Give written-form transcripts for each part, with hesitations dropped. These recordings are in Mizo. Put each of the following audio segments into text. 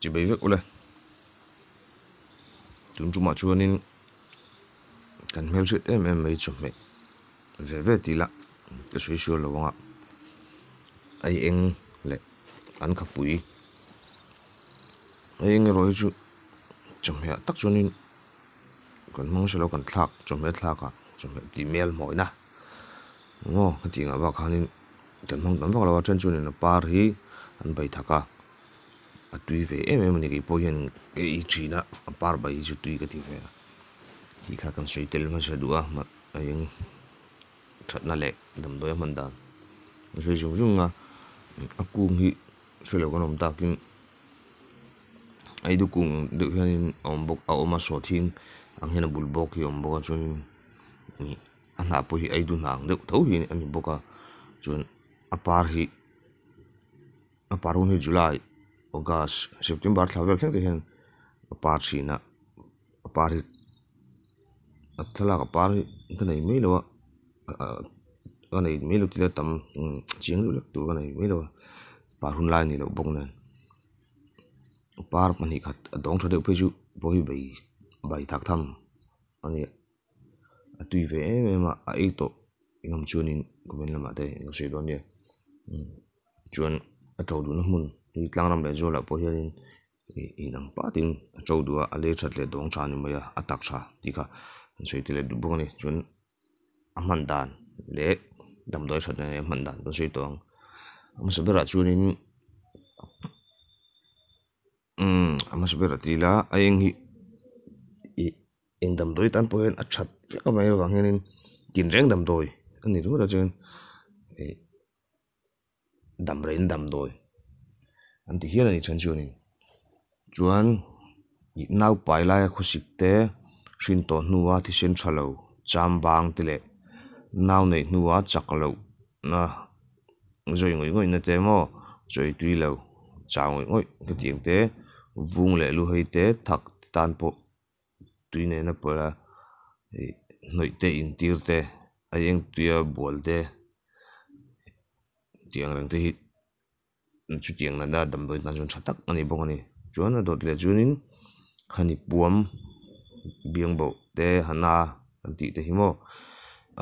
Chibei vek ule. Tun tumah chuanin kan hmelhriat em em mai chawhmeh ve ve tih lah ka sawi sual lo ang a, ai eng leh an khapui ai eng erawh hi chu chawhmeh ah tak chuanin kan hmang hre lo kan thlak chawhmeh thlak ah chawhmeh tih mel mawina maw hetiang ah bak khanin kan hmang tam vak lo a then chuanin a par hi an bei thak a. A tui ve em em a ni keipawh hian ka ei thin a a par bai hi chu tui ka ti ve a tih kha kan sawi tel hmasa duh a a eng thatna leh damdawi a hman dan a sawi zung zung a a kung hi hre lo kan awm takin aidu kung ang deuh hianin a awm bawk a awm a sawhthing ang hian a bul bawk hi a awm bawk a chuanin ih a hnah pawh hi aidu hnah ang deuh tho hi a ni bawk a chuan a par hi. A par hun hi July, August, September thla vel thleng te hian a par thin a, a par hi a thlalak a par hi ka nei mai lo a ka nei mai lo tila tam chiang deuh hlek tur ka nei mai lo a par hun lai a ni loh bawk nen par pahnih khat a dawng tha deuh phei chu pawh hi bei bai thak tham a ni. A tui ve em em a a ei tawh engam chuanin comment lamah te eng sawi dawn nia chuan a to duhna hmun hi tlang ram leh zualah pawh hianin ih inang patin a to duh a a lei that leh dawng tha a ni mai a a tak tha tih kha an sawi tel leh duh bawk a ni chuan a hman dan leh damdawi that nen a hman dan kan sawi tawh ang a hmasa berah chuanin umm a hmasa berah ti ila a eng hi ih eng damdawi tan pawh hian a that vek avang avang hianin tinreng damdawi a ni ringawt a chuan ih damreiin damdawi an ti hial a ni then chuanin chuan ih naupai laia khawsik te hrin tawh hnua thisen tha lo cham bang te leh nau neih hnua chak loh na zawi ngawih ngawih na te maw chawi tui lo chau ngawih ngawih ka tih ang te vung leh lu hei te thak tan pawh tui nena pawlh a ih hnawih te intir te a eng tuia bual te tih ang reng te hi chutiang natna damdawi tan chuan tha tak a ni bawk a ni chuan a dawt leh chuanin hani puam biang bauh te hana an tih te hi maw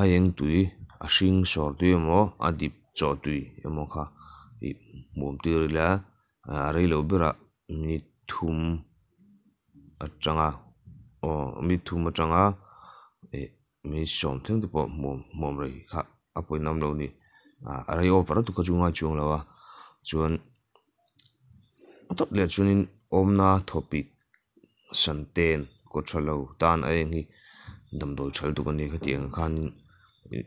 a eng tui a hring sawr tui emaw a dip chaw tui emaw kha ih hmuam tir ila a rei loh berah ni thum atanga aw mi thum atanga ih mi sawm thleng te pawh hmuam hmuam rei kha a pawina awm lo a ni a rei over lutuk kha chu ngai chuang lo a chuan a tawp leh chuanin awmna thawpik santen kaw tha lo tan a eng hi damdawi tha lutuk a ni hetiang ang khanin ih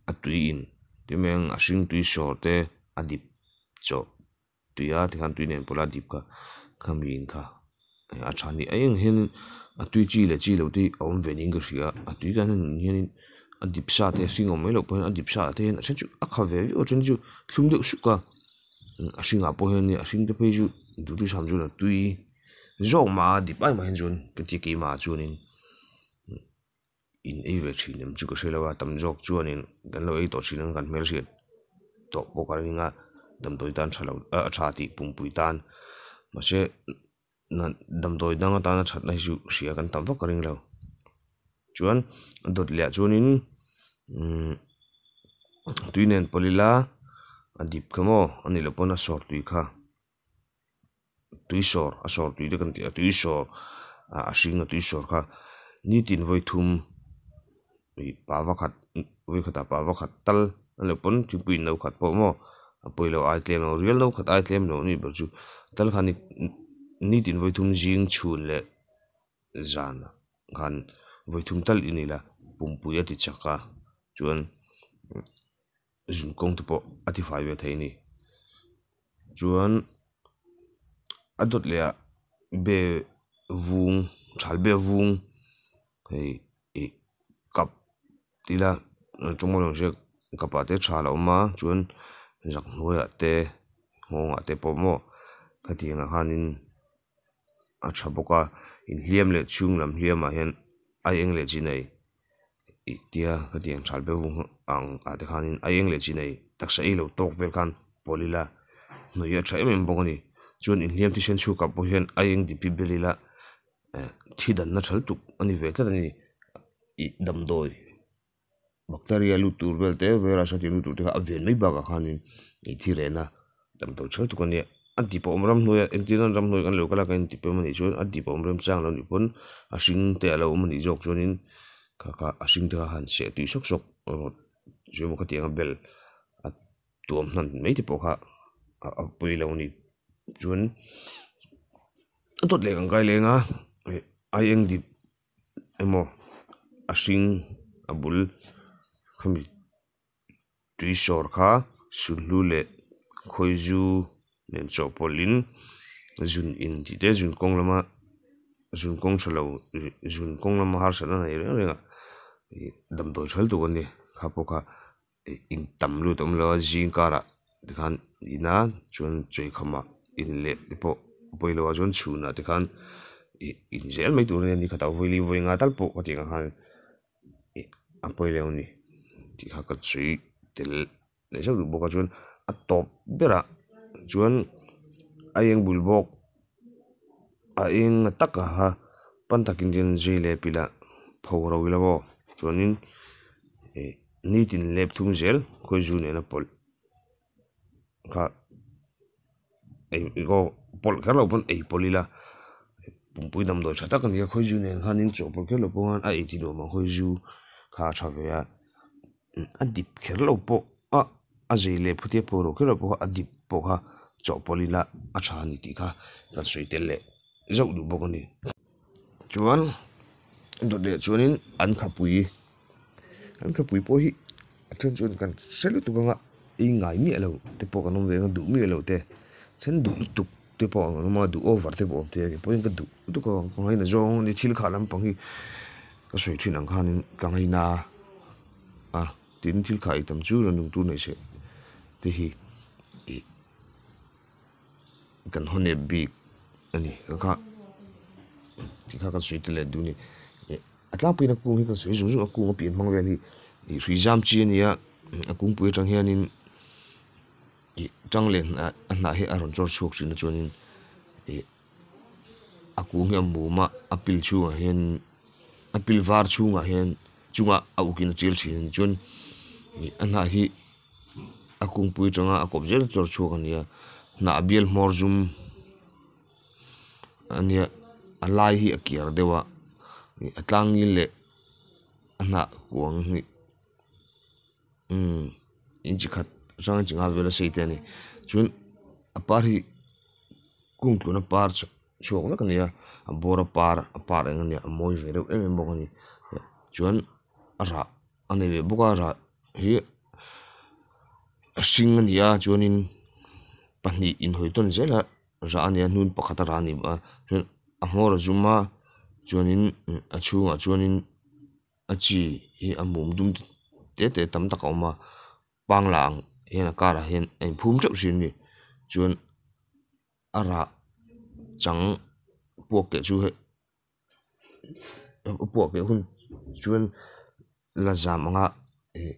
a tui in ti mai ang a hring tui sawr te a dip chawh tui a tikhan tui nen pawlh a dip kha khami in kha a tha a ni a eng hianin a tui chi leh chi loh te hi a awm ve niin ka hria a tui kan han in hianin a dip sa te a hring awm mai loh pawh hian a dip sa ah te hian a then chu a kha ve viau a then chu thlum deuh suk a a hringah pawh hian a hring te phei chu duhthusam chuan a tui zawk mah a dip ai mah hian chuan ka ti keimah ah chuanin in ei ve thin em chu ka hre lo a tam zawk chuanin kan lo ei tawh thin ang kan hmelhriat tawh pawh ka ring a damdawi tan tha lo a tha tih pumpui tan mahse damdawi dang atana thatna hi chu hria kan tam vak ka ring lo chuan a dawt leh ah chuanin umm tui nen pawlh ila a dip kha maw a nih loh pawn a sawr tui kha. Tui sawr a sawr tui te kan tih a tui sawr ah a hring a tui sawr kha nitin vawi thum ih pa vakhat vawi khatah pa vakhat tal a nih pawn thingpui in no khat pawh maw a pawi lo ai tlem lo rial no khat ai tlem lo a nih ber chu tal khan nitin vawi thum zing chhun leh zanah khan vawi thum tal in ila pumpui a ti chak a chuan zun kawng te pawh a ti fai ve thei a ni chuan a dawt leh ah be vung thal be vung hei ih cup tila cup ah te thal a awm a chuan zak hnuaiah te nghawngah te pawh maw khatiang ah khanin a tha bawk a inhliam leh chhung lam hliam ah hian a eng leh chi nei ih tia khatiang thal be vung ang ah te khanin a eng leh chi nei taksa ei lo tawk vel khan pawlh ila hnawih a tha em em bawk a ni. Chuan inhliam thisen chhukah pawh hian aieng dip hi bel ila eh thi danna tha lutuk a ni ve tlat a ni ih damdawi bacteria lut tur vel te virus a tih lut tur te kha a ven mai bakah khanin ih thi rehna damdawi tha lutuk a nia a dip a awm ramhnuai ah entir nan ramhnuai kan lo kal a kan intih pawh anih chuan a dip a awm remchang lo nih pawn a hring te a lo awm anih zawk chuanin kha kha a hring te kha han seh tui sawk sawk rawt chu emaw khatiang a bel a tuam hnan mai te pawh kha a pawi lo a ni chuan a dawt leh kan kai leng a ih aieng dip emaw a hring a bul khami tui sawr kha sulhnu leh khawizu nen chawhpawlh in zun in tih te zun kawng lama zun kawng tha lo zun kawng lama harsatna nei reng reng ah ih damdawi tha lutuk an ni kha pawh kha ih in tam lut a awm lo a zing karah tikhan in a chuan chawikhamah in leh te pawh a pawi lo a chuan chhunah te khan ih in zel mai tur a nia ni khatah vawi li vawi nga tal pawh ka tih ang khan ih a pawi lo a ni tih kha ka sawi tel leh zauh duh bawk a chuan a tawp berah chuan a eng bul bawk a eng a taka kha pan takin chuan zui leh pilh a pho ro ila aw chuanin ih nitin lep thum zel khawizu nena pawlh kha ei aw pawlh kher lo pawn ei pawlh ila pumpui damdawi tha tak a ni a khawizu nen khanin chawhpawlh kher lo pawh khan a ei ti nuam ang khawizu kha a tha ve a a dip kher lo pawh a a zei leh phuti a pawh ro kher lo pawh a dip pawh kha chawhpawlh ila a tha a ni tih kha kan sawi tel leh zauh duh bawk a ni. Chuan dawt leh chuanin an khapui an khapui pawh hi a then chuan kan hre lutuk anga ei ngai miah lo te pawh kan awm ve anga duh miah lo te then duh lutuk te pawh an awm a duh over te pawh a awm thei a keipawhin ka duh lutuk a ka ngaina zawng a ni thil khah lampang hi ka sawi thin ang khanin ka ngaina a tin thil khah ei tam chu rawn nung tur nei se te hi ih kan haw nep bik a ni ka kha ti kha ka sawi tel leh duh a ni ih a tlangpuiin a kung hi ka sawi zung zung a kung a pian hmang vel hi ih hrui zam chi a ni a a kungpui atang hianin ih tang leh hnah a hnah hi a rawn chawr chhuak thin a chuanin ih a kung hi a mum a a pil chhungah hian a pil var chhungah hian chungah a uk in a chil thin a ni chuan ih a hnah hi a kungpui atanga a kawp zel chawr chhuak a ni a hnah bial hmawr zum a nia a lai hi a kiar deuh a ih a tlang ngil leh a hnah kuang hi umm inchi khat atanga inchi nga vel a sei te a ni chuan a par hi kung tluna par chhuak vek a ni a a bawr a par a par eng a nia a mawi ve reuh em em bawk a ni chuan a rah a nei ve bawk a rah hi a hring a ni a chuanin pahnih inhawi tawn zel a rah a ni a hnun pakhat a rah a ni a chuan a hmawr a zum a chuanin a chhungah chuanin a chi hi a mum dum te te tam tak a awm a pangla ang hian a karah hian a inphum teuh thin a ni chuan a rah chang puak keh chu hei a puak keh hun chuan la zam anga ih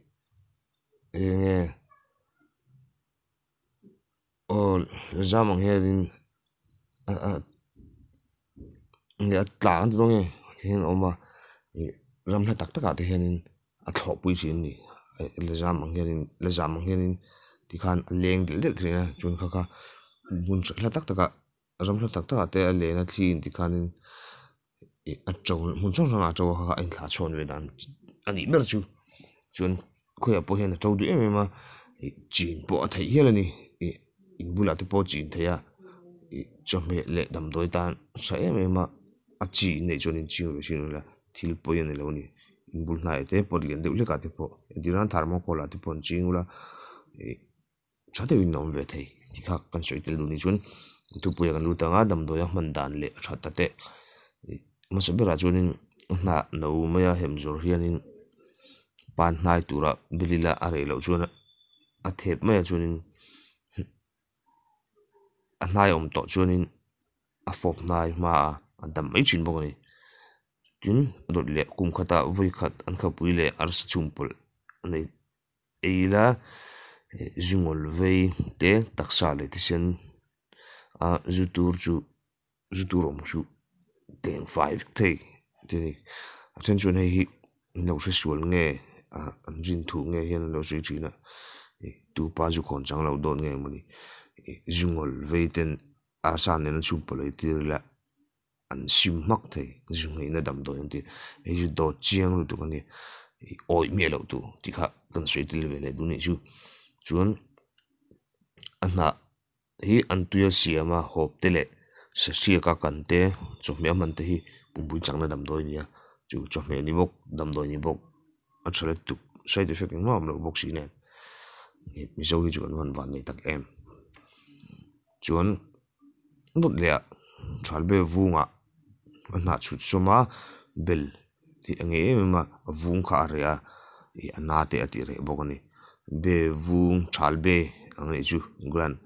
eng nge aw la zam ang hianin nge a tla an ti dawn nge ti hian a awm a ih ram hla tak tak ah te hianin a thlawhpui thin a ni la zam ang hianin la zam ang hianin tikhan a leng delh delh thin a chuan kha kha hmun hla tak tak ah ram hla tak tak ah te a len a thli in tikhanin ih a to hmun hrang hrangah a to a kha kha a inthlah chhawn ve dan a nih ber chu chuan khawiah pawh hian a to duh em em a ih chin pawh a theih hial a ni ih in bulah te pawh chin theih a ih chawhmeh leh damdawi tan a tha em em a a chi in neih chuan in ching ve thin ula thil pawi a ni lo a ni in bul hnaiah te pot lian deuh hlek ah te pawh entir nan thermocol ah te pawh an ching ula ih tha deuhin a awm ve thei tih kha kan sawi tel duh ni chuan thupui ah kan lut ang a damdawi a hman dan leh a that ta te ih hmasa berah chuanin a hnah no mai a hem zawr hianin pan hnai tura bilila a reh loh chuan a thep mai a chuanin a hnai awm tawh chuanin a fawp hnai hma a a dam mai thin bawk a ni tin a dawt leh kum khatah vawi khat an khapui leh arsa chhum pawlh a nei. Ei ila zungawl vei te taksa leh thisen A zu tur chu zu tur awm chu tleng fai vek thei te ni a then chuan hei hi an lo hre sual nge ah an rin thu nge hian an lo sawi thin a ih tupa zu khawn chang lo dawt nge mawni ih zu ngawl vei ten arsa nen an chhum pawlh ei tir ila an sim hmak thei zu ngaihna damdawi an ti hei chu dawt chiang lutuk a ni ih awih miah loh tur tih kha kan sawi tel ve leh duh anih chu chuan a hnah. Hi an tuia siam a hawp te leh sahriak a kan te chawhmeh a hman te hi pumpui chakna damdawi a ni a chu chawhmeh ni bawk damdawi ni bawk a tha lutuk side effect engmah a awm lo bawk si nen ih mizo hi chu kan van van nei tak em chuan dawt leh ah thalbe vungah a hnah chhut sawm a bel tih a ngei em em a a vung kha a reh a ih a na te a tih reh bawk a ni be vung thal be ang anih chu gland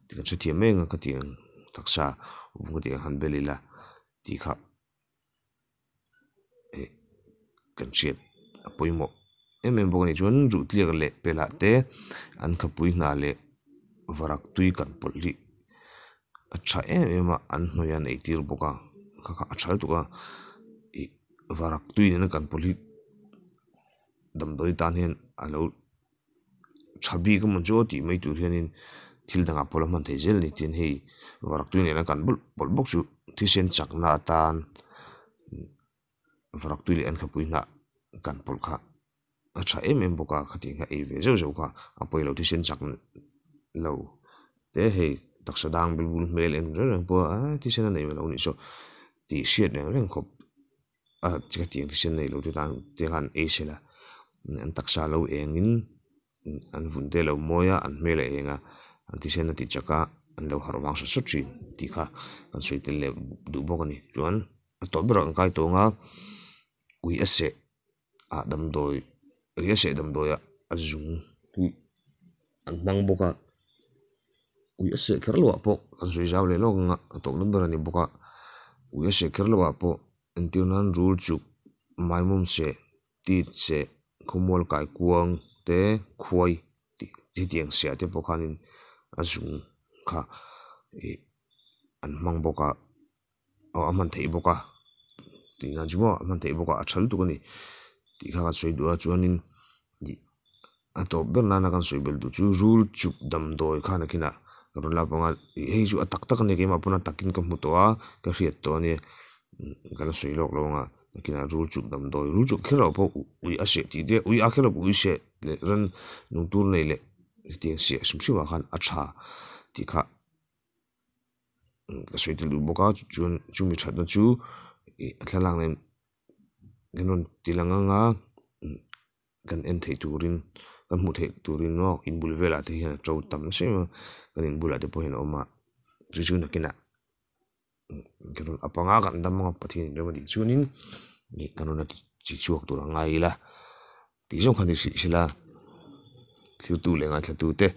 tih kan hrethiam mai ang ka tih ang taksa vung ka tih ang han bel ila tih kha ih kan hriat a pawimawh em em bawk a ni chuan ruh tliak leh pelh ah te an khapui hna leh varak tui kan pawlh hi a tha em em a an hnawih a an eitir bawk a kha kha a tha lutuk a ih varak tui nena kan pawlh hi damdawi tan hian a lo tha bik emaw chu tih mai tur hianin thil dangah pawh la hman theih zel a ni tin hei varak tui nena kan bawlh bawlh bawk chu thisen chakna atan varak tui leh an khapui hnah kan pawlh kha a tha em em bawk a khatiang kha ei ve zeuh zeuh kha a pawi lo thisen chak lo te hei taksa dang bul bul hmel en reng reng pawh a thisen a nei ve lo anih chu tih hriat reng reng khawp a khatiang thisen nei lo te tan te khan ei se la an taksa lo eng in an vun te a lo mawi a an hmel a eng a an thisen a ti chak a an lo harh vang sawt sawt thin tih kha kan sawi tel leh duh bawk a ni chuan a tawp berah kan kai tawng a ui a seh ah damdawi ui a seh damdawi ah a zung hi an hmang bawk a ui a seh kher loh ah pawh kan sawi zau leh lawk ang a a tawpna ber a ni bawk a ui a seh kher loh ah pawh entir nan rul chuk maimawm seh tit seh khawmual kaikuang te khuai tih hetiang siah te pawh khanin a zung kha ih an hmang bawk a aw a hman theih bawk a tih nan chu maw a hman theih bawk a a tha lutuk a ni tih kha kan sawi duh a chuanin ih a tawp ber nana kan sawi belh duh chu rul chuk damdawi khan a kinah ka rawn lak vang a ih hei chu a tak tak a ni keimah pawn a takin ka hmu tawh a ka hriat tawh a nia ka la sawi lawk lo ang a. Nakinah rul chuk damdawi rul chuk kher loh pawh ui a seh tih te ui a kher loh pawh ui seh leh ran nung tur nei leh hetiang siah hrim hrim ah khan a tha tih kha ka sawi tel duh bawk a chuan chumi thatna chu ih a thlalak nen kan rawn ti lang ang a kan en theih turin kan hmuh theih turin maw in bul velah te hian a to tam nasa em a kan in bulah te pawh hian a awm a chu chu nakinah. A panga kan dam anga Pathian in rem a tih chuanin ih kan rawn la chi chhuak tur a ngai ila tih zawng kha ni hrih hrih la thiltu leh ngaithla te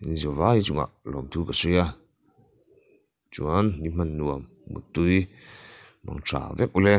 in zawh vai chungah lawmthu ka sawi a chuan ni hman nuam muttui mang tha vek ule.